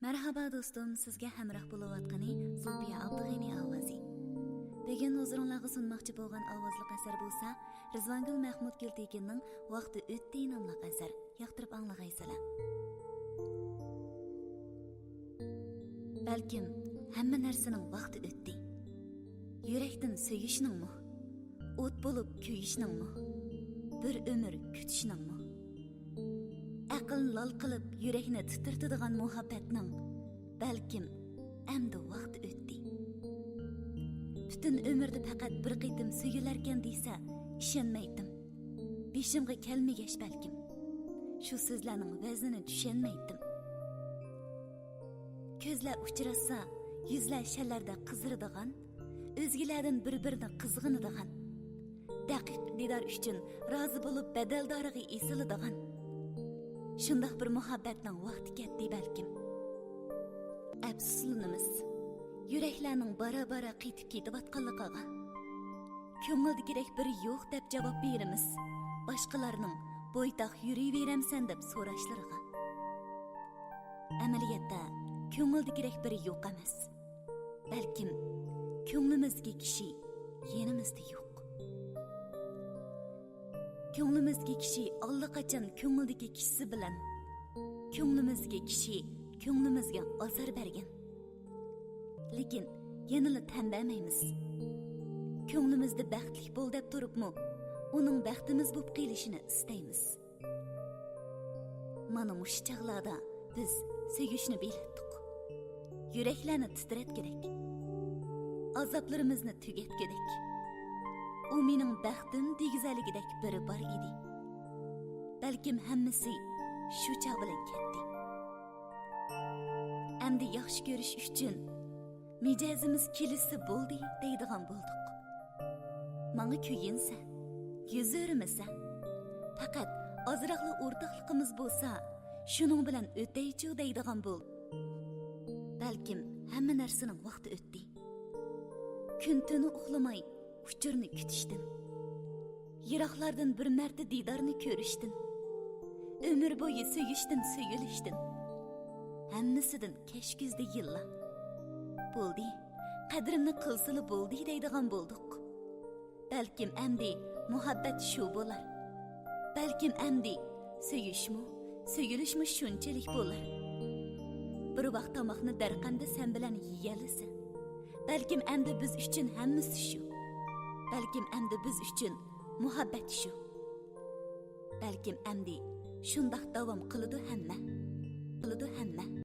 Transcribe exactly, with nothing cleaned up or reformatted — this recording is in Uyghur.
مەرھابا دوستۇم، سىزگە ھەمراھ بولۇۋاتقىنى زۇلپىيە ئابدۇغېنى ئاۋازى. بۈگۈن ھۇزۇرۇڭلارغا سۇنماقچى بولغان ئاۋازلىق ئەسەر بولسا رىزۋانگۈل مەخمۇت گۈلتېكىننىڭ ۋاقتى ئۆتتى ناملىق ئەسەر. ياقتۇرۇپ ئاڭلىغايسىلەر. بەلكىم ھەممە نەرسىنىڭ ۋاقتى ئۆتتى. يۈرەكتىن سۆيۈشنىڭمۇ، ئوت بولۇپ كۆيۈشنىڭمۇ، بىر ئۆمۈر كۈتۈشنىڭمۇ. ئەقىلنى لال قىلىپ يۈرەكنى تىترىتىدىغان مۇھەببەتنىڭ بەلكىم ئەمدى ۋاقتى ئۆتتى. پۈتۈن ئۆمۈردە پەقەت بىر قېتىم سۆيۈلەركەن دېسە ئىشەنمەيتتىم. بېشىمغا كەلمىگەچ بەلكىم شۇ سۆزلەرنىڭ ۋەزنىنى چۈشەنمەيتتىم. كۆزلەر ئۇچراشسا، يۈزلەر شەللەردە قىزىرىدىغان، ئۆزگىلەردىن بىر-بىرىنى قىزغىنىدىغان، دەقىق دىدار ئۈچۈن رازى بولۇپ بەدەلدارىغا ئېسىلىدىغان، شۇنداق بىر مۇھەببەتنىڭ ۋاقتى كەتتى بەلكىم. ئەپسۇسلىنىمىز يۈرەكلەرنىڭ بارا-بارا قېتىپ كېتىۋاتقانلىقىغا. كۆڭۈلدىكىدەك بىرى يوق دەپ جاۋاب بېرىمىز باشقىلارنىڭ بويتاق يۈرۈۋېرەمسەن دەپ سوراشلىرىغا. ئەمەلىيەتتە كۆڭۈلدىكىدەك بىرى يوق ئەمەس. بەلكىم كۆڭلىمىزدىكى كىشى يېنىمىزدا يوق. كۆڭلىمىزدىكى كىشى ئاللىقاچان كۆڭۈلدىكى كىشىسى بىلەن، كۆڭلىمىزدىكى كىشى كۆڭلىمىزگە ئازار بەرگەن. لېكىن يەنىلا تەن بەرمەيمىز. كۆڭلىمىزدە بەختلىك بول دەپ تۇرۇپمۇ، ئۇنىڭ بەختىمىز بولۇپ قېلىشىنى ئىستەيمىز. مانا مۇشۇ چاغلاردا بىز سۆيۈشنى بىلەتتۇق. يۈرەكلەرنى تىترەتكۈدەك، ئازابلىرىمىزنى تۈگەتكۈدەك. ئۇ مېنىڭ بەختىم دېگۈزەرلىكىدەك بىرى بار ئىدى. بەلكىم ھەممىسى شۇ چاغ بىلەن كەتتى. ئەمدى ياخشى كۆرۈش ئۈچۈن مىجەزىمىز كېلىشسە بولدى دەيدىغان بولدۇق. ماڭا كۆيۈنسە، يۈز ئۆرمىسە، پەقەت ئازراقلا ئورتاقلىقىمىز بولسا، شۇنىڭ بىلەن ئۆتەيچۇ دەيدىغان بولدۇق. بەلكىم ھەممە نەرسىنىڭ ۋاقتى ئۆتتى. كۈن-تۈنى ئۇخلىماي ئۇچۇرنى كۈتۈشتىن، يىراقلاردىن بىر مەرتە دىدارنى كۆرۈشتىن، ئۆمۈر بويى سۆيۈشتىن، سۆيۈلۈشتىن، ھەممىسىدىن كەچكۈزدى يىللار. بولدى، قەدرىمنى قىلسىلا بولدى دەيدىغان بولدۇق. بەلكىم ئەمدى مۇھەببەت شۇ بولار. بەلكىم ئەمدى سۆيۈشمۇ، سۆيۈلۈشمۇ شۇنچىلىك بولار. بىر ۋاق تاماقنى دەرقەمدە سەن بىلەن يېيەلىسە، بەلكىم ئەمدى بىز ئۈچۈن ھەممىسى شۇ. بەلكىم ئەمدى بىز ئۈچۈن مۇھەببەت شۇ. بەلكىم ئەمدى شۇنداق داۋام قىلىدۇ ھەممە. قىلىدۇ ھەممە.